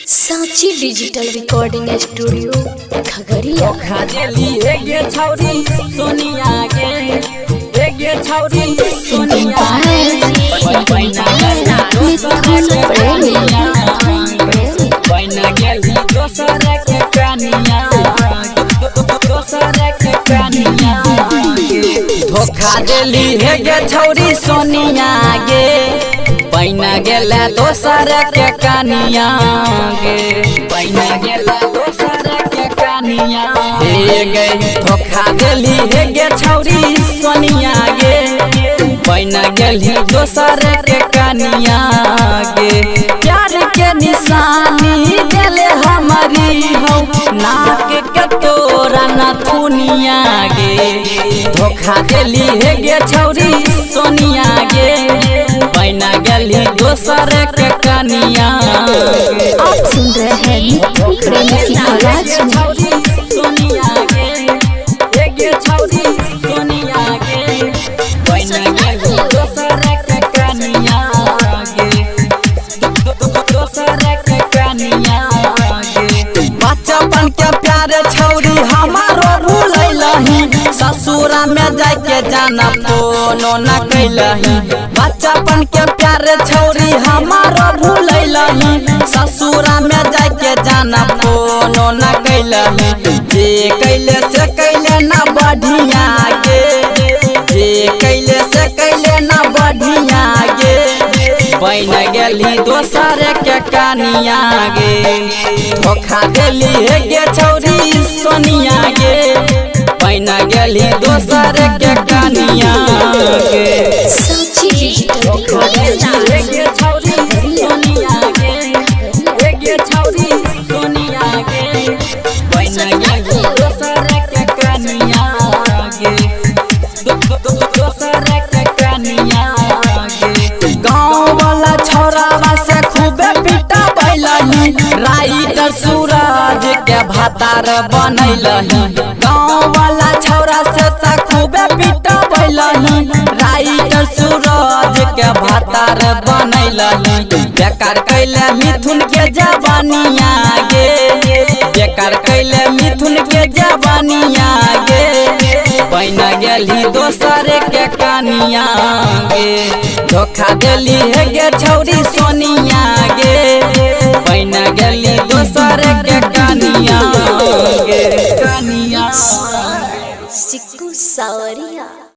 Sanchi digital recording studio Khagaria. धोखा देली हे छौरी सोनिया गे, हे छौरी सोनिया मिथुन प्रेमी। बन गेली दोसर के कनिया, दोसर के कनिया। धोखा देली हे गे छौरी सोनिया गे, बन गेला दोसर के कनिया गे, बन गेला दोसर के कनिया हे गे। धोखा देली हे गे छौरी सोनिया गे, बन गेली दोसर के कनिया गे। प्यार के निशानी देले हमारी हो, नाक के तोरा नथुनिया गे। धोखा देली हे गे छौरी सोनिया गे, बन गेली दोसर के कनिया गे। आप सुन रहे हैं मिथुन प्रेमी की आवाज में। छौरी सोनिया गे, हे गे छौरी सोनिया गे, बन गेली दोसर के कनिया गे, दोसर के कनिया गे। बचपन के प्यार छौरी हमारो भूलैलही, ससुरा में जाके जाना फोनो न कैलही। बचपन के प्यार छौरी हमारो भूलैलही, ससुरा में जाके जाना फोनो न कैलही। जे कैले से कैले न बढ़िया गे, जे कैले से कैले न बढ़िया गे, बन गेली दोसर के कनिया गे। धोखा देली हे गे छौरी सोनिया गे, बन गेली दोसर के कनिया गे। सांची डिजिटल रिकॉर्डिंग हे स्टूडियो गे छौरी सोनिया गे, हे गे छौरी सोनिया गे, बन गेली दोसर के कनिया गे, दोसर के कनिया गे। गाँव वाला छौरावा से खूबे पिटा बैलही, राइटर सूरज के भातार बनैलही। गाँव वाला छौरा से त खूबे पिटा बैलही, राइटर सूरज के भातार बनैलही। बेकार कैले मिथुन के जवानिया गे, बेकार कैले मिथुन के जवानिया गे, बन गेली दोसर के कनिया गे। धोखा देली हे गे छौरी सोनिया गे, बन गेली दोसर के कनिया गे, कनिया। सिक्कू सावरिया।